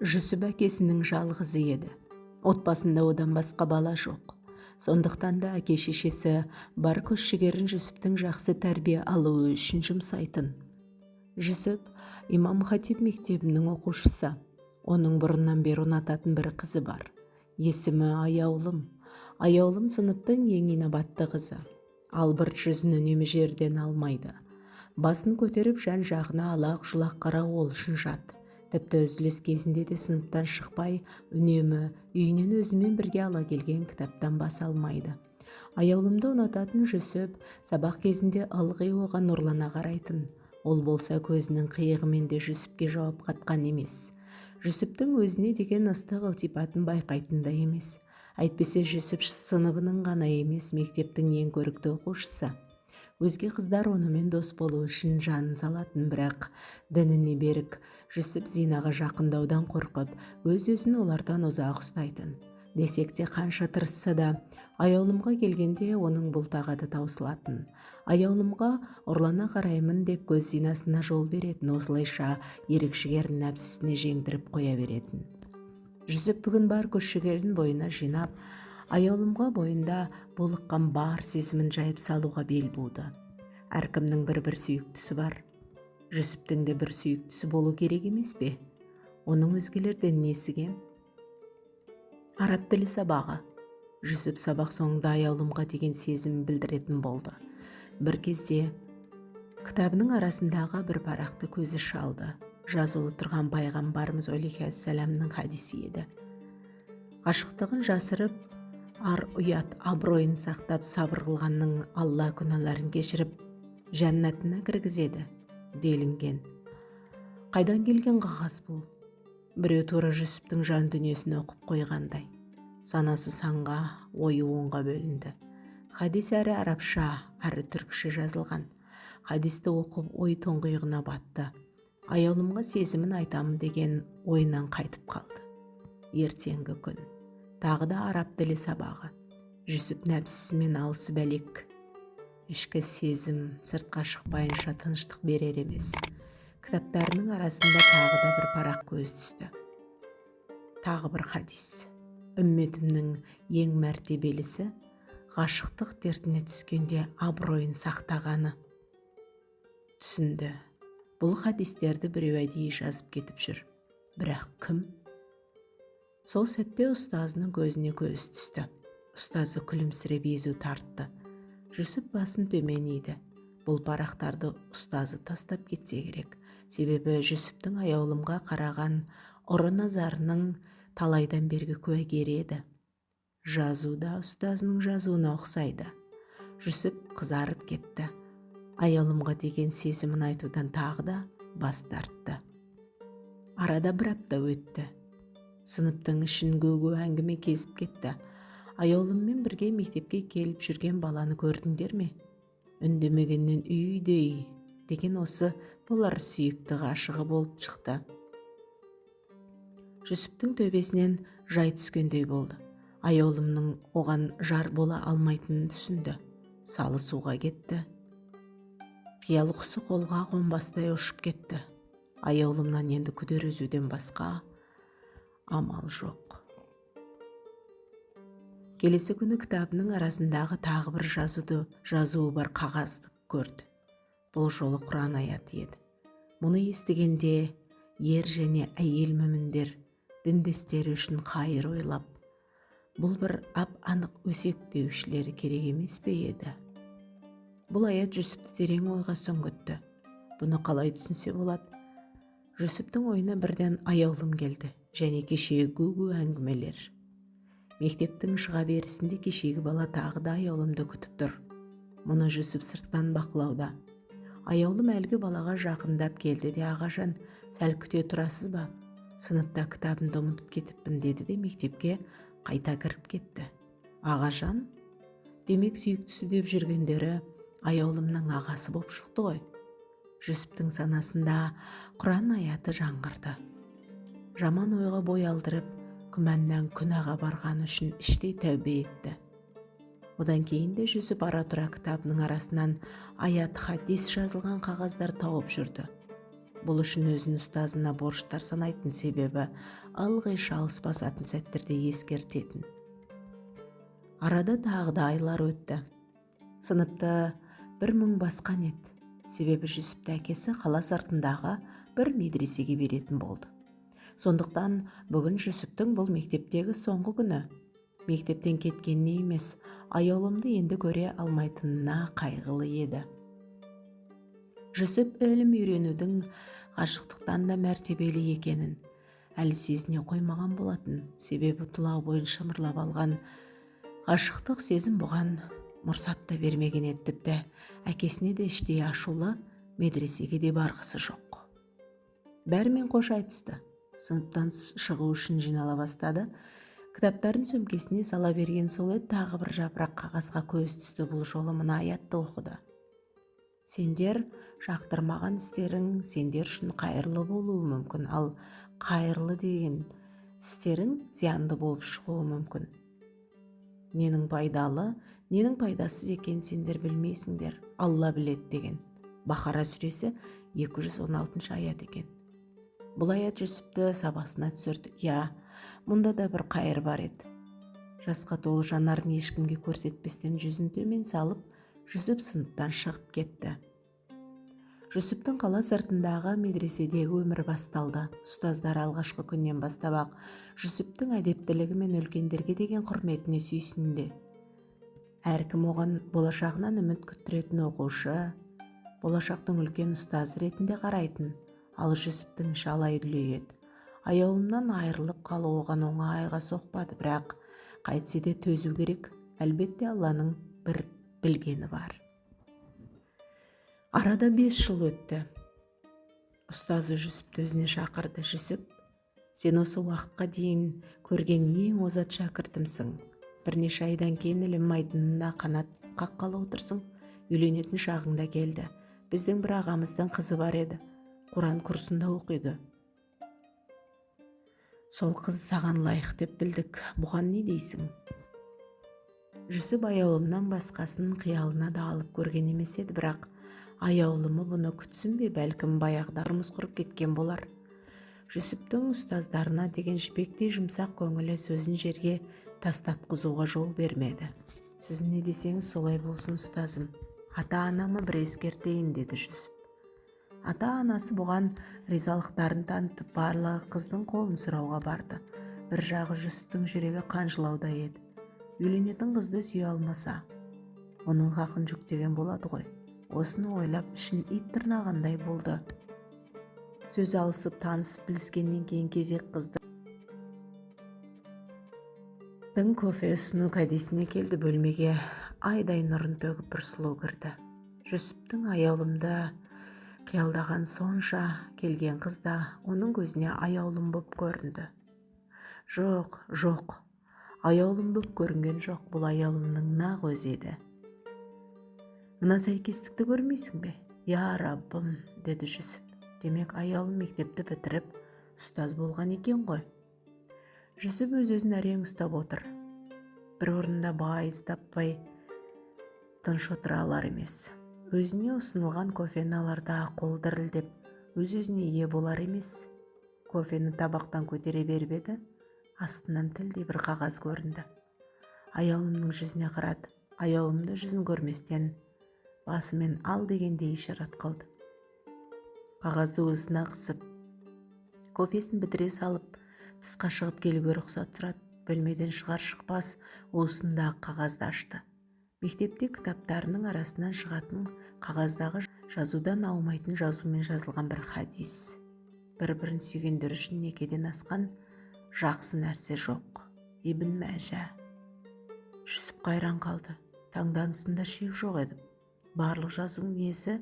Жүсіп әкесінің жалғызы еді. Отбасында одан басқа бала жоқ. Сондықтан да әке-шешесі бар күш-жігерін Жүсіптің жақсы тәрбие алуы үшін жұмсайтын. Жүсіп имам хатип мектебінің оқушысы. Оның бұрыннан бері ұнататын бір қызы бар. Есімі Аяулым. Аяулым сыныптың ең инабатты қызы. Албырт жүзін үнемі жерден алмайды. Басын көтеріп жан-жағына алақ-жұлақ қарау ол үшін жат. Тіпті үзіліс кезінде де сыныптан шықпай, үнемі үйінен өзімен бірге ала келген кітаптан бас алмайды. Аяулымды ұнататын Жүсіп сабақ кезінде ылғи оған ұрлана қарайтын. Ол болса көзінің қиығымен де Жүсіпке жауап қатқан емес. Жүсіптің өзіне деген ыстық ылтипатын байқайтын да емес. Әйтпесе Жүсіп сыныбының ғана емес, мектептің ең көрікті оқушысы. Өзге қыздар онымен дос болу үшін жанын салатын, бірақ дініне берік Жүсіп зинаға жақындаудан қорқып, өз-өзін олардан ұзақ ұстайтын. Десек те қанша тырысса да, Аяулымға келгенде оның бұл тағаты таусылатын. Аяулымға ұрлана қараймын деп көз зинасына жол беретін, осылайша ерік-жігерін нәпсісіне жеңдіріп қоя беретін. Жүсіп бүгін бар күш-жігерін бойына жинап, Аяулымға бойында булыққан бар сезімін жайып салуға бел буды. Әркімнің бір-бір сүйіктісі бар. Жүсіптің де бір сүйіктісі болу керек емес пе? Оның өзгелерден несі кем? Араб тілі сабағы. Жүсіп сабақ соңында Аяулымға деген сезімін білдіретін болды. Бір кезде кітабының арасындағы бір парақты көзі шалды. Жазулы тұрған пайғамбарымыз алейхиссаламның хадисі еді. Ғашықтығын жасырып, ар ұят абыройын сақтап сабыр қылғанның Алла күнәларын кешіріп, жәннатына кіргізеді, делінген. Қайдан келген қағаз бұл? Біреу тура Жүсіптің жан дүниесін оқып қойғандай. Санасы санға, ойы онға бөлінді. Хадис әрі арабша, әрі түркше жазылған. Хадисті оқып ой тұңғиығына батты. Аяулымға сезімін айтамын деген ойынан қайтып қалды. Ертеңгі күн. Тағы да араб тілі сабағы. Жүсіп нәпсісімен алысып әлек. Ішкі сезім сыртқа шықпайынша тыныштық берер емес. Кітаптарының арасында тағы да бір парақ көз түсті. Тағы бір хадис. Үмметімнің ең мәртебелісі ғашықтық дертіне түскенде абыройын сақтағаны. Түсінді. Бұл хадистерді біреу әдейі жазып кетіп жүр. Бірақ кім? Сол сәтте ұстазының көзіне көз түсті. Ұстазы күлімсіреп езу тартты. Жүсіп басын төмен иді. Бұл парақтарды ұстазы тастап кетсе керек. Себебі Жүсіптің Аяулымға қараған ұры назарының талайдан бергі куәгері еді. Жазу да ұстазының жазуына ұқсайды. Жүсіп қызарып кетті. Аяулымға деген сезімін айтудан тағы да бас тартты. Арада бір апта өтті. Сыныптың ішін гу-гу әңгіме кезіп кетті. Аяулыммен бірге мектепке келіп жүрген баланы көрдіңдер ме? Үндемегеннен үйдей деген осы болар, сүйікті ғашығы болып шықты. Жүсіптің төбесінен жай түскендей болды. Аяулымның оған жар бола алмайтынын түсінді. Салы суға кетті. Қиял құсы қолға қонбастай ұшып кетті. Аяулымнан енді күдер үзуден басқа амал жоқ. Келесі күні кітабының арасындағы тағы бір жазуы бар қағазды көрді. Бұл жолы Құран аяты еді. Мұны естігенде ер және әйел мүміндер діндестері үшін қайыр ойлап, бұл бір ап-анық өсек деушілері керек емес пе еді? Бұл аят Жүсіпті терең ойға сүңгітті. Бұны қалай түсінсе болады? Жүсіптің ойына бірден Аяулым келді және кешегі гу-гу әңгімелер. Мектептің шыға берісінде кешегі бала тағы да Аяулымды күтіп тұр. Мұны Жүсіп сырттан бақылауда. Аяулым әлгі балаға жақындап келді де, ағажан, сәл күте тұрасыз ба? Сыныпта кітабымды ұмытып кетіппін, деді де мектепке қайта кіріп кетті. Ағажан? Демек сүйіктісі деп жүргендері Аяулымның ағасы боп шықты ғой. Жүсіптің санасында Құран аяты жаңғырды. Жаман ойға бой алдырып, күмәннан күнәға барғаны үшін іштей тәубе етті. Одан кейін де Жүсіп ара-тұра кітабының арасынан аят, хадис жазылған қағаздар тауып жүрді. Бұл үшін өзін ұстазына борыштар санайтын, себебі ылғи шалыс басатын сәттерде ескертетін. Арада тағы да айлар өтті. Сыныпты бір мұң басқан еді. Себебі Жүсіпті әкесі қала сыртындағы бір медресеге беретін болды. Сондықтан бүгін Жүсіптің бұл мектептегі соңғы күні. Мектептен кеткеніне емес, аяулымды енді көре алмайтынына қайғылы еді. Жүсіп ілім үйренудің ғашықтықтан да мәртебелі екенін әлі сезіне қоймаған болатын. Себебі тұла бойын шымырлап алған ғашықтық сезім бұған мұрсат та бермеген еді. Тіпті әкесіне де іштей ашулы, медресеге де барғысы жоқ. Бәрімен қош айтысты. Сыныптан шығу үшін жинала бастады. Кітаптарын сөмкесіне сала берген сол еді, тағы бір жапырақ қағазға көз түсті. Бұл жолы мына аятты оқыды: «Сендер жақтырмаған істерің сендер үшін қайырлы болуы мүмкін, ал қайырлы деген істерің зиянды болып шығуы мүмкін. Ненің пайдалы, ненің пайдасыз екенін сендер білмейсіңдер, Алла біледі», – деген. Бақара сүресі, 216 аят екен. Бұл аят Жүсіпті сабасына түсірді. Иә, мұнда да бір қайыр бар еді. Жасқа толы жанарын ешкімге көрсетпестен, жүзін төмен салып, Жүсіп сыныптан шығып кетті. Жүсіптің қала сыртындағы медреседегі өмірі басталды. Ұстаздары алғашқы күннен бастап-ақ Жүсіптің әдептілігі мен үлкендерге деген құрметіне сүйсінді. Әркім оған болашағынан үміт күттіретін оқушы, болашақтың үлкен ұстазы ретінде қарайтын. Ал Жүсіптің іші алай-дүлей еді. Аяулымнан айырылып қалу оған оңайға соқпады, бірақ қайтсе де төзу керек. Әлбетте, Алланың бір білгені бар. Арада 5 жыл өтті. Ұстазы Жүсіпті өзіне шақырды. «Жүсіп, сен осы уақытқа дейін көрген ең озат шәкіртімсің. Бірнеше айдан кейін ілім айдынына қанат қаққалы отырсың. Үйленетін шағың да келді. Біздің бір ағамыздың қызы бар еді, Құран курсында оқиды. Сол қыз саған лайық деп білдік. Бұған не дейсің?» Жүсіп аяулымнан басқасын қиялына да алып көрген емес еді. Бірақ аяулымы бұны күтсін бе? Бәлкім, баяғыда тұрмыс құрып кеткен болар. Жүсіптің ұстаздарына деген жібектей жұмсақ көңілі сөзін жерге тастатқызуға жол бермеді. «Сіз не десеңіз, солай болсын, ұстазым. ата анама бір ескертейін», – деді Жүсіп. Ата-анасы бұған ризалықтарын танытып, барлығы қыздың қолын сұрауға барды. Бір жағы Жүсіптің жүрегі қан жылаудай еді. Үйленетін қызды сүйе алмаса, оның хақын жүктеген болады ғой. Осыны ойлап, ішін ит тырнағандай болды. Сөз алысып, танысып біліскеннен кейін кезек қыздың кофе ұсыну кәдесіне келді. Бөлмеге айдай нұрын төгіп бір сұлу кірді. Жүсіптің аяулымды қиялдаған сонша, келген қыз да оның көзіне аяулым боп көрінді. Жоқ, жоқ, аяулым боп көрінген жоқ, бұл аяулымның нақ өзі еді. «Мына сәйкестікті көрмейсің бе, я Раббым?» – деді Жүсіп. «Демек, аяулым мектепті бітіріп, ұстаз болған екен ғой». Жүсіп өз өзін әрең ұстап отыр. Бір орында байыз таппай, тыныш отыра алар емес. Өзіне ұсынылған кофені аларда қол дірілдеп, өз өзіне ие болар емес. Кофені табақтан көтере беріп еді, астынан тілдей бір қағаз көрінді. Аяулымның жүзіне қарады. Аяулым да жүзін көрместен басымен ал дегендей ишарат қылды. Қағазды уысына қысып, кофесін бітіре салып, тысқа шығып келуге рұқсат сұрады. Бөлмеден шығар шықпас уысындағы қағазды ашты. Мектепте кітаптарының арасынан шығатын қағаздағы жазудан аумайтын жазумен жазылған бір хадис: «Бір бірін сүйгендер үшін некеден асқан жақсы нәрсе жоқ». Ибн Мәжә. Жүсіп қайран қалды. Таңданысында шек жоқ еді. Барлық жазудың иесі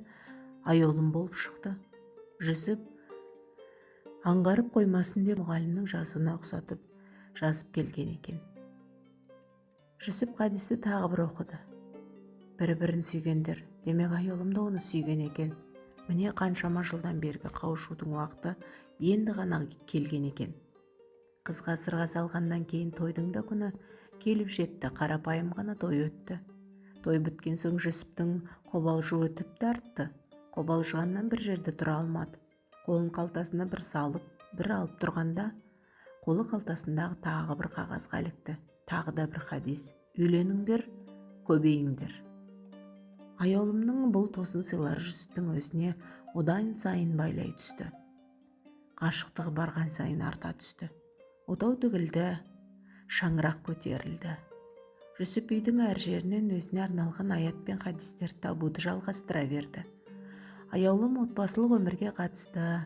аяулым болып шықты. Жүсіп аңғарып қоймасын деп, мұғалімнің жазуына ұқсатып жазып келген екен. Жүсіп хадисті тағы бір оқыды: бір бірін сүйгендер. Демек, аяулым да оны сүйген екен. Міне, қаншама жылдан бергі қауышудың уақыты енді ғана келген екен. Қызға сырға салғаннан кейін тойдың да күні келіп жетті. Қарапайым ғана той өтті. Той біткен соң Жүсіптің қобалжуы тіпті артты. Қобалжығаннан бір жерде тұра алмады. Қолын қалтасына бір салып, бір алып тұрғанда, қолы қалтасындағы тағы бір қағазға ілікті. Тағы да бір хадис: «Үйленіңдер, көбейіңдер». Аяулымның бұл тосын сыйлары Жүсіптің өзіне одан сайын байлай түсті. Ғашықтығы барған сайын арта түсті. Отау тігілді, шаңырақ көтерілді. Жүсіп үйдің әр жерінен өзіне арналған аят пен хадистерді табуды жалғастыра берді. Аяулым отбасылық өмірге қатысты,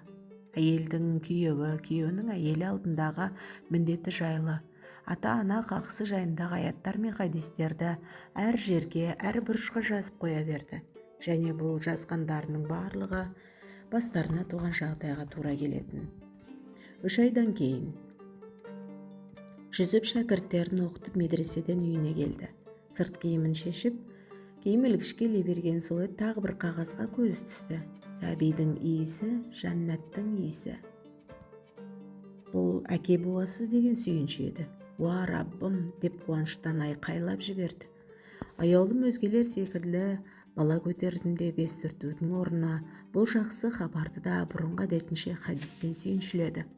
әйелдің күйеуі, күйеуінің әйелі алдындағы міндеті жайлы, ата-ана қақысы жайындағы аяттар мен хадистерді әр жерге, әр бұрышқа жазып қоя берді. Және бұл жазғандарының барлығы бастарына туған жағдайға тура келетін. 3 айдан кейін Жүсіп шәкірттерін оқытып, медреседен үйіне келді. Сырт киімін шешіп, киім ілгішке іле берген сол еді, тағы бір қағазға көзі түсті. «Сәбидің иісі – жәннаттың иісі». Бұл әке боласыз деген сүйінші еді. «Уа, Раббым!» деп қуаныштан айқайлап жіберді. Аяулым өзгелер секілді бала көтердім деп естіртудің орнына бұл жақсы хабарды да бұрынғы әдетінше хадиспен сүйіншіледі.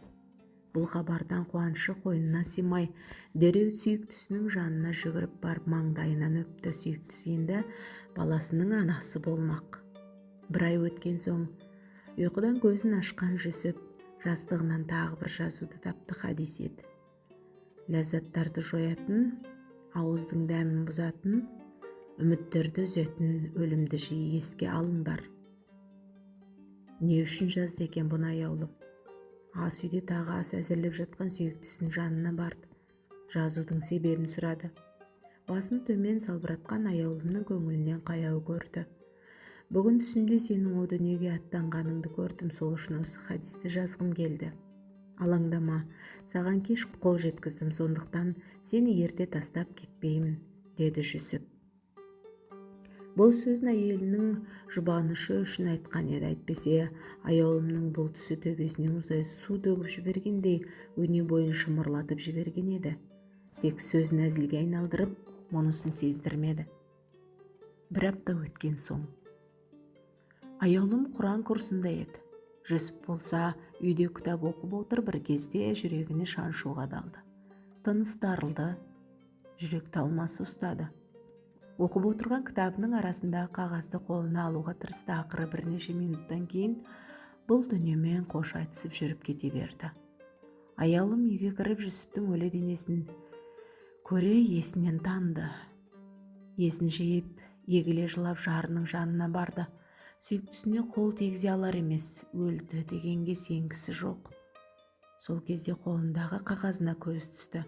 Бұл хабардан қуанышы қойнына сыймай, дереу сүйіктісінің жанына жүгіріп барып, маңдайынан өпті. Сүйіктісі енді баласының анасы болмақ. Бір ай өткен соң ұйқыдан көзін ашқан Жүсіп жастығынан тағы бір жазуды тапты. Хадис еді: «Ләззаттарды жоятын, ауыздың дәмін бұзатын, үміттерді үзетін өлімді жиі еске алыңдар». Не үшін жазды екен бұны аяулым? Ас үйде тағы ас әзірлеп жатқан сүйіктісінің жанына барды. Жазудың себебін сұрады. Басын төмен салбыратқан аяулымның көңілінен қаяу көрді. «Бүгін түсімде сенің о дүниеге аттанғаныңды көрдім. Сол үшін осы хадисті жазғым келді. Алаңдама, саған кеш қол жеткіздім, сондықтан сені ерте тастап кетпеймін», – деді Жүсіп. Бұл сөзін әйелінің жұбанышы үшін айтқан еді. Әйтпесе аяулымның бұл түсі төбесінен мұздай су төгіп жібергендей өне бойын шымырлатып жіберген еді. Тек сөзін әзілге айналдырып, мұнысын сездірмеді. Бір апта өткен соң Аяулым Құран курсында еді. Жүсіп болса, үйде кітап оқып отыр. Бір кезде жүрегіне шаншу қадалды. Тыныс тарылды, жүрек талмасы ұстады. Оқып отырған кітабының арасындағы қағазды қолына алуға тырысты. Ақыры бірнеше минуттан кейін бұл дүниемен қош айтысып, жүріп кете берді. Аяулым үйге кіріп, Жүсіптің өлі денесін көре есінен танды. Есін жиып, егіле жылап жарының жанына барды. Сүйіктісіне қол тигізе алар емес, өлді дегенге сенгісі жоқ. Сол кезде қолындағы қағазына көз түсті.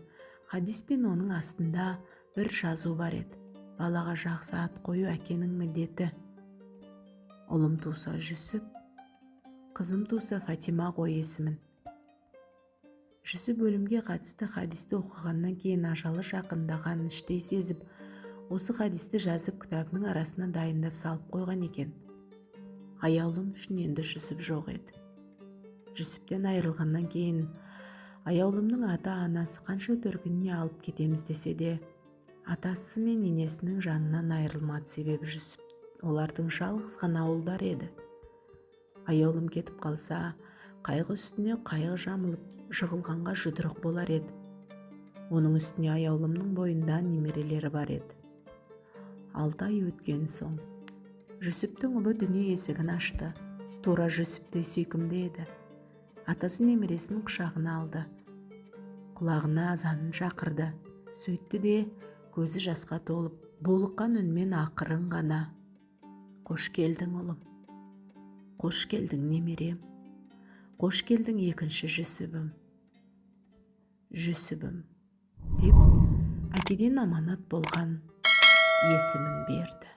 Хадис пен оның астында бір жазу бар еді: «Балаға жақсы ат қою – әкенің міндеті. Ұлым туса, Жүсіп, қызым туса, Фатима қой есімін». Жүсіп өлімге қатысты хадисті оқығаннан кейін ажалы жақындағанын іштей сезіп, осы хадисті жазып, кітабының арасына дайындап салып қойған екен. Аяулым үшін енді Жүсіп жоқ еді. Жүсіптен айырылғаннан кейін Аяулымның ата-анасы қанша төркініне алып кетеміз десе де, атасы мен енесінің жанынан айырылмады. Себебі Жүсіп олардың жалғыз ғана ұлдары еді. Аяулым кетіп қалса, қайғы үстіне қайғы жамылып, жығылғанға жұдырық болар еді. Оның үстіне Аяулымның бойында немерелері бар еді. 6 ай өткен соң Жүсіптің ұлы дүние есігін ашты. Тура Жүсіптей сүйкімді еді. Атасы немересін құшағына алды, құлағына азанын шақырды. Сөйтті де, көзі жасқа толып, булыққан үнмен ақырын ғана: «Қош келдің, ұлым! Қош келдің, немерем! Қош келдің, екінші Жүсібім, Жүсібім!» – деп әкеден аманат болған есімін берді.